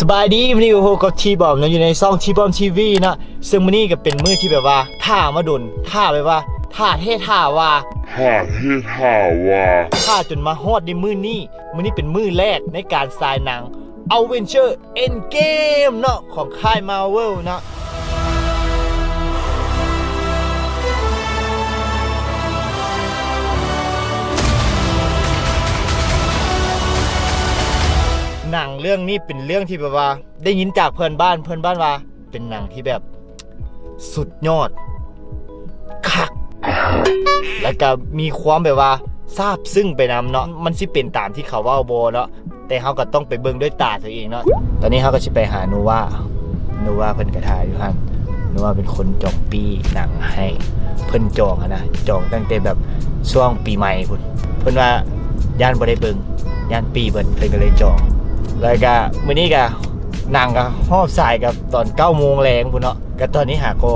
ສະບາຍດີ ມື້ນີ້ກໍພົບກັບທີບອມເນາະ ຢູ່ໃນຊ່ອງທີບອມທີວີເນາະ. ເຊິ່ງມື້ນີ້ກໍເປັນມື້ທີ່ແບບວ່າຖ້າມາດົນ ຖ້າແບບວ່າຖ້າແທ້ຖ້າວ່າ ຖ້າແທ້ຖ້າວ່າ ຖ້າຈົນມາຮອດໃນມື້ນີ້. ມື້ນີ້ເປັນມື້ແລກໃນການສາຍໜັງ Avenger Endgame ເນາະ ຂອງຄ້າຍ Marvel ເນາະ. ໜັງເລື່ອງນີ້ເປັນເລື່ອງທີ່ແບບວ່າ ໄດ້ຍິນຈາກເພື່ອນບ້ານ, ເພື່ອນບ້ານວ່າເປັນໜັງທີ່ແບບສຸດຍອດ ຄັກ ແລ້ວກະມີຄວາມແບບວ່າຊາບຊຶ້ງໄປນຳເນາະ. ມັນຊິເປັນຕາມທີ່ເຂົາເວົ້າບໍ່ເນາະ ແຕ່ເຮົາກໍຕ້ອງໄປເບິ່ງດ້ວຍຕາຕົວເອງເນາະ. ຕອນນີ້ເຮົາກໍຊິໄປຫາໂນວາ, ໂນວາເພິ່ນກໍຖ້າຢູ່ຫັ້ນ. ໂນວາເປັນຄົນຈອງປີ້ໜັງໃຫ້, ເພິ່ນຈອງຫັ້ນນະ, ຈອງຕັ້ງແຕ່ແບບຊ່ວງປີໃໝ່ພຸ້ນ. ເພິ່ນວ່າຢ້ານບໍ່ໄດ້ເບິ່ງ, ຢ້ານປີ້ເບິດ, ເພິ່ນກໍເລີຍຈອງ. ແລ້ວກະມື້ນີ້ກະ ໜັງກໍຮອບສາຍກັບຕອນເກົ້າໂມງແລງພຸ້ນເນາະ, ກໍຕອນນີ້ຫາກໍ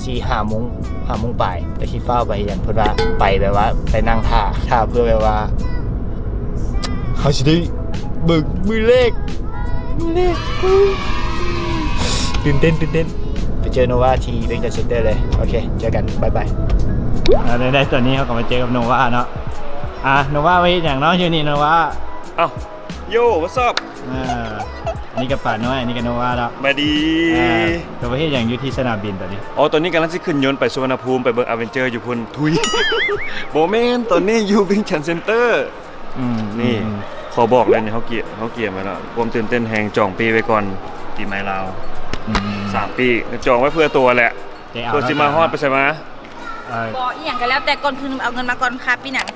ສີ່ຫ້າໂມງ, ຫ້າໂມງປາຍ. ແຕ່ຊິຟ້າວໄປເຮັດຫຍັງ? ເພິ່ນວ່າໄປແບບວ່າໄປນັ່ງຖ້າ, ຖ້າເພື່ອແບບວ່າເຮົາຊິໄດ້ເບິ່ງມື້ແລກ, ມື້ແລກ. ຕື່ນເຕັ້ນ, ຕື່ນເຕັ້ນ. ໄປເຈີໂນວາທີ່ວຽງຈັນເຊັນເຕີເລີຍ. ໂອເຄ ເຈີກັນ, ບາຍບາຍ. ອາ ໄດ້ໆ ຕອນນີ້ເຮົາກໍມາເຈີກັບໂນວາເນາະ. ອາ ໂນວາມາເຮັດຫຍັງເນາະຢູ່ນີ້ໂນວາ? ເອົ້າ Yo, what's up? ອາ ອັນນີ້ກໍປານ້ອຍ, ອັນນີ້ກໍໂນວາເນາະ. ສະບາຍດີ. ອາ ເຈົ້າມາເຮັດຫຍັງຢູ່ທີ່ສະໜາມບິນຕອນນີ້? ອໍ ຕອນນີ້ກຳລັງຊິຂຶ້ນຍົນໄປສຸວັນນະພູມ ໄປເບິ່ງ Avenger ຢູ່ພຸ້ນ. ທຸຍ ບໍ່ແມ່ນ, ຕອນນີ້ຢູ່ວຽງຈັນເຊັນເຕີ. ອືມ ນີ້ ອືມ ຂໍບອກເລີຍນີ້, ເຮົາກຽມ, ເຮົາກຽມໄວ້ແລ້ວ. ຄວາມຕື່ນເຕັ້ນແຮງ, ຈອງປີ້ໄວ້ກ່ອນ, ປີໃໝ່ລາວ. ອືມ ສາມປີ້, ຈອງໄວ້ເພື່ອໂຕແຫຼະ, ເພື່ອຊິມາຮອດໄປໃສມາ. ເອີ ບໍ່ ອີ່ຫຍັງກໍແລ້ວແຕ່, ກ່ອນອື່ນເອົາເງິນມາກ່ອນ, ຄ່າປີ້ໜັງ.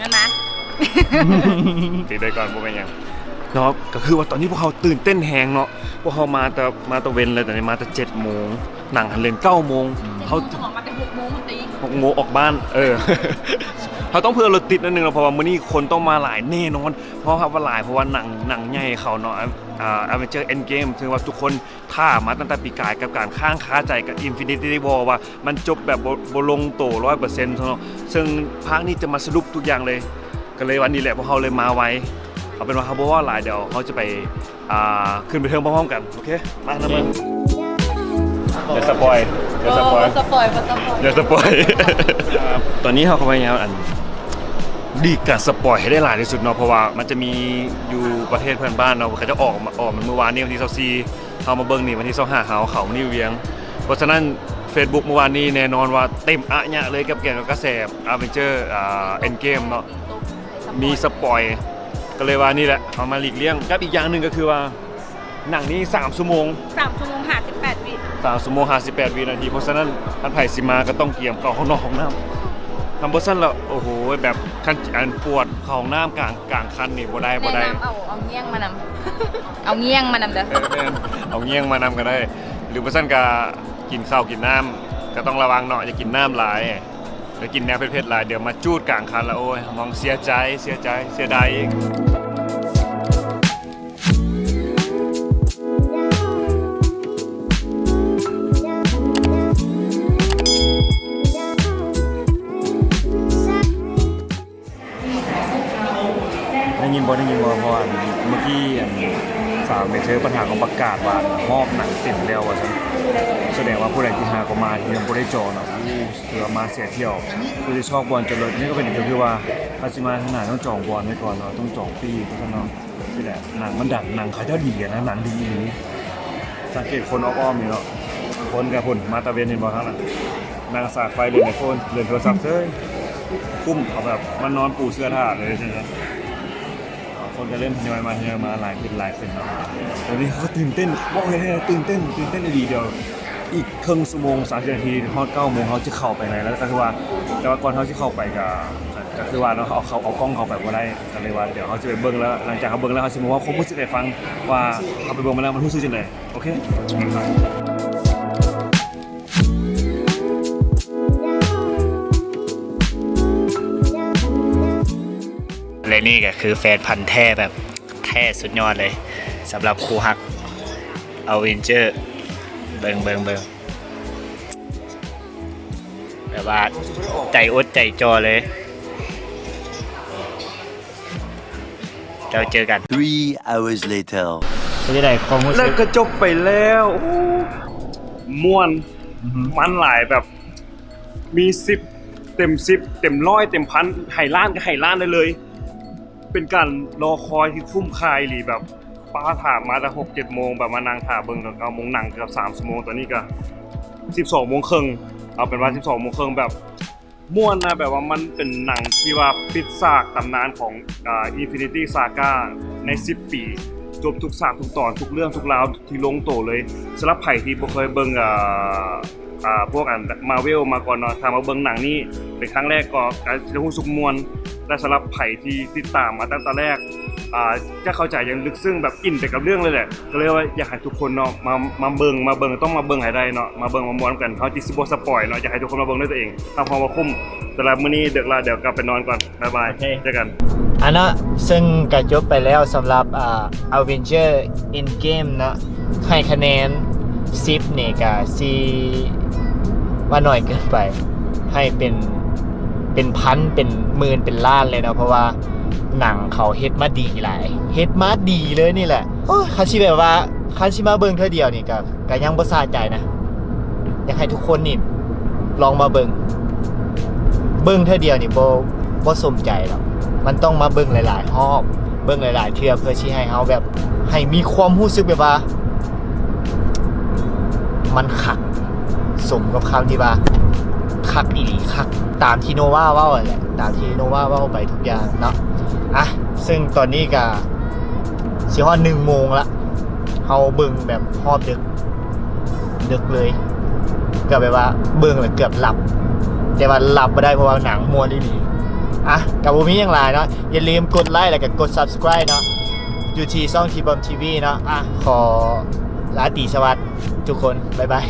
ນັ້ນນະ ຕິດໄວ້ກ່ອນ ບໍ່ເປັນຫຍັງເນາະ. ກໍຄືວ່າຕອນນີ້ພວກເຮົາຕື່ນເຕັ້ນແຮງເນາະ, ພວກເຮົາມາແຕ່, ມາແຕ່ເວັນເລີຍ, ຕອນນີ້ມາແຕ່ເຈັດໂມງ, ໜັງຫັ້ນເລີ້ນເກົ້າໂມງ. ອືມ ເຮົາ ເຈັດໂມງ ອອກມາແຕ່ຫົກໂມງຕິ. ຫົກໂມງອອກບ້ານ. ເອີ ເຮົາຕ້ອງເຜື່ອລົດຕິດໜ້ອຍໜຶ່ງເນາະ, ເພາະວ່າມື້ນີ້ຄົນຕ້ອງມາຫຼາຍແນ່ນອນ, ຍອມຮັບວ່າຫຼາຍ, ເພາະວ່າໜັງ, ໜັງໃຫຍ່ເຂົາເນາະ, ອາ, Avenger Endgame, ເຊິ່ງວ່າທຸກຄົນ ຖ້າມາຕັ້ງແຕ່ປີກາຍກັບການຄ້າງຄາໃຈກັບ Infinity War ວ່າມັນຈົບແບບບໍ່, ບໍ່ລົງໂຕຮ້ອຍເປີເຊັນເນາະ, ເຊິ່ງພາກນີ້ຈະມາສະຫຼຸບທຸກຢ່າງເລີຍ. ກໍເລີຍວ່ານີ້ແຫຼະ ພວກເຮົາເລີຍມາໄວ. ເອົາເປັນວ່າເຮົາບໍ່ເວົ້າຫຼາຍ, ດຽວເຮົາຈະໄປ, ອ່າ, ຂຶ້ນໄປເທິງພ້ອມໆກັນ. ໂອເຄ ມານຳເບິ່ງ. ຢ່າສະປອຍ, ຢ່າສະປອຍ, ບໍ່ສະປອຍ, ບໍ່ສະປອຍ, ຢ່າສະປອຍ. ຕອນນີ້ເຮົາກໍພະຍາຍາມ ອັນ ຫຼີກການສະປອຍໃຫ້ໄດ້ຫຼາຍທີ່ສຸດເນາະ, ເພາະວ່າມັນຈະມີຢູ່ປະເທດເພື່ອນບ້ານເນາະ, ເຂົາຈະອອກ, ອອກມື້ວານນີ້ ວັນທີຊາວສີ່ ເຮົາມາເບິ່ງນີ້ວັນທີຊາວຫ້າ ເຮົາເຂົ້າມານີ້ວຽງ. ເພາະສະນັ້ນ Facebook ມື້ວານນີ້ແນ່ນອນວ່າເຕັມອະຍະເລີຍ ກັບກຽວກັບກະແສ Avenger, ອ່າ, Endgame ເນາະ, ມີສະປອຍ. ກໍເລີຍວ່ານີ້ແຫຼະ ເຮົາມາຫຼີກລ່ຽງ. ກັບອີກຢ່າງໜຶ່ງກໍຄືວ່າ ໜັງນີ້ສາມຊົ່ວໂມງ, ສາມຊົ່ວໂມງຫ້າສິບແປດວິ, ສາມຊົ່ວໂມງຫ້າສິບແປດວິນາທີ. ເພາະສະນັ້ນ ຄັນໃຜຊິມາກໍຕ້ອງກຽມເຂົ້າຫ້ອງນອນຫ້ອງນ້ຳ, ຄັນບໍ່ຊັ້ນລະ ໂອ້ໂຫ ແບບ ຄັນ ອັນ ປວດເຂົ້າຫ້ອງນ້ຳກາງ, ກາງຄັນນີ້ບໍ່ໄດ້, ບໍ່ໄດ້. ແນະນຳເອົາ, ເອົາງ່ຽງມານຳ, ເອົາງ່ຽງມານຳເດີ. ເອີ ແມ່ນ, ເອົາງ່ຽງມານຳກໍໄດ້, ຫຼືບໍ່ຊັ້ນກໍກິນເຂົ້າກິນນ້ຳກໍຕ້ອງລະວັງເນາະ, ຢ່າກິນນ້ຳຫຼາຍ, ຢ່າກິນແນວເຜັດໆຫຼາຍ, ດຽວມາຈູດກາງຄັນລະ ໂອ້ຍ ມອງເສຍໃຈ, ເສຍໃຈ, ເສຍດາຍອີກ. ໄດ້ຍິນບໍ່, ໄດ້ຍິນບໍ່? ເພາະວ່າເມື່ອກີ້ ອັນ ສາວເມເຈີ ເພິ່ນຫາກໍປະກາດວ່າຮອບໜັງເຕັມແລ້ວວ່າຊັ້ນ. ສະແດງວ່າຜູ້ໃດທີ່ຫາກໍມາທີ່ຍັງບໍ່ໄດ້ຈອງນະ, ໂອ້ ຖືວ່າມາເສຍຖ້ຽວ. ຄືຊອກບ່ອນຈອດລົດນີ້ກໍເປັນ, ກໍຄືວ່າຖ້າຊິມາທາງໜ້າຕ້ອງຈອງບ່ອນໄວ້ກ່ອນເນາະ, ຕ້ອງຈອງປີ້ວ່າຊັ້ນເນາະ. ຊີ້ແຫຼະ ໜັງມັນດັງ, ໜັງເຂົາເຈົ້າດີນະ, ໜັງດີອີ່ຫຼີ. ສັງເກດຄົນອ້ອມໆນີ້ເນາະ, ຄົນກະພຸ້ນມາຕາເວັນ ເຫັນບໍ່ທາງນັ້ນ, ນັ່ງສາດໄຟ ຫຼິ້ນໄອໂຟນ ຫຼິ້ນໂທລະສັບເສີຍ. ຄຸ້ມ ເອົາແບບມານອນປູເສື່ອຖ້າເລີຍ. ຄົນກະເລີ່ມທະຍອຍມາ, ທະຍອຍມາຫຼາຍຂຶ້ນ, ຫຼາຍຂຶ້ນເນາະ. ຕອນນີ້ເຮົາກໍຕື່ນເຕັ້ນ, ບອກແທ້ໆ ຕື່ນເຕັ້ນ, ຕື່ນເຕັ້ນອີ່ຫຼີ. ດຽວອີກເຄິ່ງຊົ່ວໂມງ ສາມສິບນາທີ ຮອດເກົ້າໂມງ ເຮົາຈະເຂົ້າໄປໃນ, ແລ້ວກໍຄືວ່າ, ແຕ່ວ່າກ່ອນເຮົາຊິເຂົ້າໄປກະ ກໍຄືວ່າເນາະ, ເຮົາເອົາ, ເອົາກ້ອງເຂົ້າໄປບໍ່ໄດ້, ກໍເລີຍວ່າດຽວເຮົາຊິໄປເບິ່ງ ແລ້ວຫຼັງຈາກເຮົາເບິ່ງແລ້ວ ເຮົາຊິມາເວົ້າຄວາມຮູ້ສຶກໃຫ້ຟັງວ່າເຮົາໄປເບິ່ງມາແລ້ວມັນຮູ້ສຶກຈັ່ງໃດ. ໂອເຄ ແລະນີ້ກໍຄືແຟນພັນແທ້ແບບແທ້ສຸດຍອດເລີຍ ສຳລັບຄູ່ຮັກ Avenger. ເບິ່ງ, ເບິ່ງ, ເບິ່ງ. ແບບວ່າໃຈອົດໃຈຈ່ອເລີຍ. ເຈົ້າເຈີກັນ. Three hours later. ເປັນຈັ່ງໃດຄວາມຮູ້ສຶກ? ແລ້ວກໍຈົບໄປແລ້ວ. ໂອ້ ມ່ວນ ອືຮຶ ມັນຫຼາຍ ແບບມີສິບເຕັມສິບ ເຕັມຮ້ອຍ ເຕັມພັນ ໃຫ້ລ້ານກໍໃຫ້ລ້ານໄດ້ເລີຍ. ເປັນການລໍຄອຍທີ່ຄຸ້ມຄ່າອີ່ຫຼີ ແບບປ້າຖ້າມາແຕ່ຫົກເຈັດໂມງ ແບບມານັ່ງຖ້າເບິ່ງຕອນເກົ້າໂມງ ນັ່ງເກືອບສາມຊົ່ວໂມງ ຕອນນີ້ກໍສິບສອງໂມງເຄິ່ງ ເອົາເປັນວ່າສິບສອງໂມງເຄິ່ງ ແບບ ມ່ວນນະ ແບບວ່າມັນເປັນໜັງທີ່ວ່າປິດສາກຕຳນານຂອງ ອ່າ Infinity Saga ໃນສິບປີ ຈົບທຸກສາກທຸກຕອນ ທຸກເລື່ອງທຸກລາວທີ່ລົງໂຕເລີຍ. ສຳລັບໃຜທີ່ບໍ່ເຄີຍເບິ່ງ ອ່າ ອ່າ ພວກອັນ Marvel ມາກ່ອນເນາະ ຖ້າມາເບິ່ງໜັງນີ້ເປັນຄັ້ງແລກ ກໍ ກໍຈະຮູ້ສຶກມ່ວນ ແລະ ສຳລັບໃຜທີ່ຕິດຕາມມາຕັ້ງແຕ່ແລກ ອ່າ ຈະເຂົ້າໃຈຢ່າງເລິກເຊິ່ງ ແບບອິນໄປກັບເລື່ອງເລີຍແຫຼະ. ກໍເລີຍວ່າຢາກໃຫ້ທຸກຄົນເນາະ ມາ ມາເບິ່ງ ມາເບິ່ງ ຕ້ອງມາເບິ່ງໃຫ້ໄດ້ເນາະ ມາເບິ່ງມາມ່ວນກັນ. ເຮົາຊິບໍ່ສະປອຍເນາະ ຢາກໃຫ້ທຸກຄົນມາເບິ່ງດ້ວຍຕົວເອງ ຮັບຮອງວ່າຄຸ້ມ. ສຳລັບມື້ນີ້ເດິກລະ ດຽວກັບໄປນອນກ່ອນ ບາຍບາຍ ໂອເຄ ເຈີກັນ. ອັນເນາະ ເຊິ່ງກໍຈົບໄປແລ້ວສຳລັບ ອ່າ Avenger Endgame ເນາະ ໃຫ້ຄະແນນສິບນີ້ກໍຊິວ່າໜ້ອຍເກີນໄປ ໃຫ້ເປັນ ເປັນພັນ ເປັນໝື່ນ ເປັນລ້ານເລີຍເນາະ ເພາະວ່າໜັງເຂົາເຮັດມາດີຫຼາຍ ເຮັດມາດີເລີຍນີ້ແຫຼະ. ໂອ້ຍ ຄັນຊິແບບວ່າ ຄັນຊິມາເບິ່ງເທື່ອດຽວນີ້ກໍ ກໍຍັງບໍ່ສະໃຈນະ. ຢາກໃຫ້ທຸກຄົນນີ້ລອງມາເບິ່ງ ເບິ່ງເທື່ອດຽວນີ້ບໍ່ ບໍ່ສົມໃຈດອກ. ມັນຕ້ອງມາເບິ່ງຫຼາຍໆຮອບ ເບິ່ງຫຼາຍໆເທື່ອ ເພື່ອຊິໃຫ້ເຮົາແບບ ໃຫ້ມີຄວາມຮູ້ສຶກແບບວ່າ ມັນຄັກ ສົມກັບຄຳທີ່ວ່າຄັກອີ່ຫຼີ ຄັກຕາມທີ່ໂນວາເວົ້າຫັ້ນແຫຼະ ຕາມທີ່ໂນວາເວົ້າໄປທຸກຢ່າງເນາະ. ອ່ະ ເຊິ່ງຕອນນີ້ກະຊິຮອດໜຶ່ງໂມງລະ ເຮົາເບິ່ງແບບຮອບດຶກ ດຶກເລີຍ ກໍແບບວ່າເບິ່ງແລ້ວເກືອບຫຼັບ ແຕ່ວ່າຫຼັບບໍ່ໄດ້ ເພາະວ່າໜັງມ່ວນອີ່ຫຼີ. ອ່ະ ກໍບໍ່ມີຫຍັງຫຼາຍເນາະ ຢ່າລືມກົດໄລ ແລ້ວກໍກົດ Subscribe ເນາະ ຢູ່ທີ່ຊ່ອງ T-Bomb TV ເນາະ. ອ່ະ ຂໍລາຕີສະຫວັດທຸກຄົນ ບາຍບາຍ.